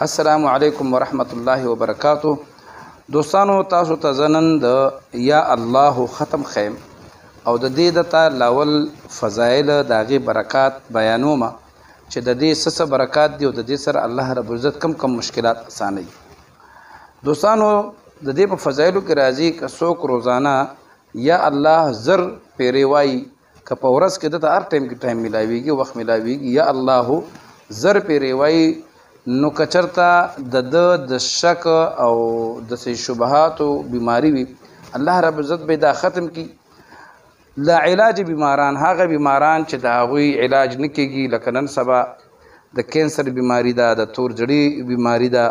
السلام علیکم ورحمت الله وبرکاتو. دوستانو، تاسو ته زه نن د یا الله ختم ښیم او د دې د ته لاول فضایل د هغې برکات بیانوم چې د دې څه څه برکات دي او د دې سره الله رب العزت کم کم مشکلات اسانوي. دوستانو، د دې په فضایلو کې راځي که څوک روزانه یا الله 1000 پیرې وایي، که په ورځ کې ده ته هر ټایم کې ټایم میلاویږي، وخت میلاویږي، یا الله 1000 پیرې وایي، نو که چېرته د ده د شک او د څه شبهاتو بیماری وي، الله رب العزت به دا ختم کړي. لا علاج بیماران، هغه بیماران چې د هغوی علاج نه کېږي، لکه نن سبا د کینسر بیماری ده، د تور زړي بیماری ده،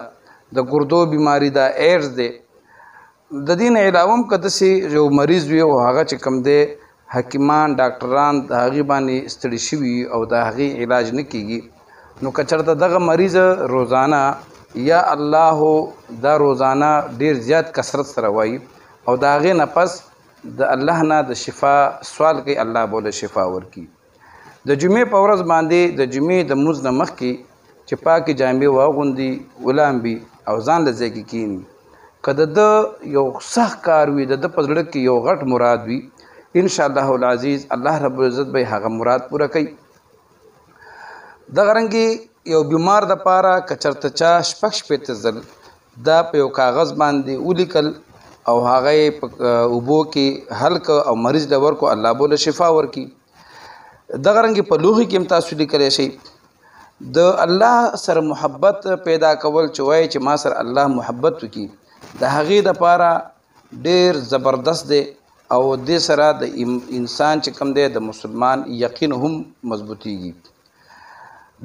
د ګردو بیماری ده، ایډز دی، د دې نه علاوه هم که داسې یو مریض وي او هغه چې کوم دی حکیمان ډاکټران د هغې باندې ستړي شوي او د هغې علاج نه کېږي، نو که چېرته دغه مریض روزانه یا الله دا روزانه ډېر زیات کثرت سره وایي او د هغې نه پس د الله نه د شفا سوال کوي، الله به له شفا ورکړي. د جمعې په ورځ باندې د جمعې د مونځ نه مخکې چې پاکې جامې واغوندي، ولامبي او ځان له ځای کې کښېني، که د ده یو سخت کار وي، د ده په زړه کې یو غټ مراد وي، انشاءالله العزیز الله رب العزت به یې هغه مراد پوره کوي. دغه رنګې یو بیمار دپاره که چېرته چا 66 ځل دا په یو کاغذ باندې ولیکل او هغه یې په اوبو کې حل کړ او مریض له ورکړو، الله به له شفا ورکړي. دغه رنګې په لوښي کې هم تاسو لیکلی شئ. د الله سره محبت پیدا کول، چې وایي چې ما سره الله محبت وکړي، د هغې دپاره ډېر زبردست دی او دې سره د انسان چې کوم دی د مسلمان یقین هم مضبوطیږي.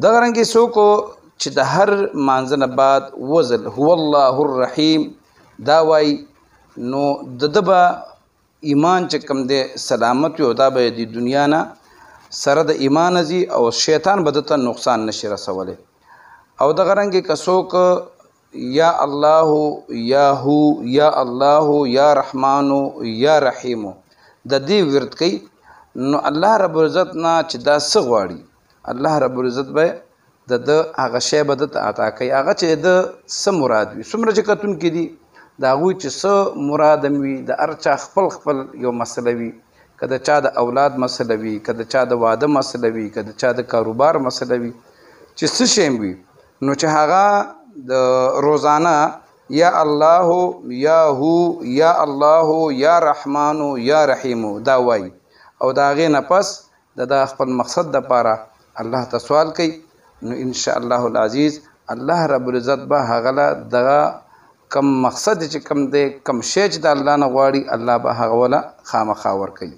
دغه رنګې څوک چې د هر مانځه نه بعد وزل هو الله الرحیم دا وایي، نو د ده به ایمان چې کوم دی سلامت وي او دا به د دنیا نه سره د ایمان ځي او شیطان به ده ته نقصان نشي رسولی. او دغه رنګې که څوک یا الله یا هو یا الله یا رحمان یا رحیم د دې ورد کوي، نو الله رب العزت نه چې دا څه غواړي، الله رب العزت به د ده هغه شی به ده ته عطا کوي، هغه چې د ده څه مراد وي. څومره چې کتونکي دي د هغوی چې څه مراد هم وي، د هر چا خپل خپل یو مسله وي، که د چا د اولاد مسله وي، که د چا د واده مسله وي، که د چا د کاروبار مسله وي، چې څه شی هم وي، نو چې هغه د روزانه یا الله یا هو یا الله یا رحمان یا رحیم دا وایي او د هغې نه پس د دا خپل مقصد دپاره الله ته سوال کوي، نو انشاءالله العزیز الله رب العزت به هغه له دغه کم مقصد چې کم دی، کم شی چې د الله نه غواړي، الله به هغه وله خامخا ورکوي.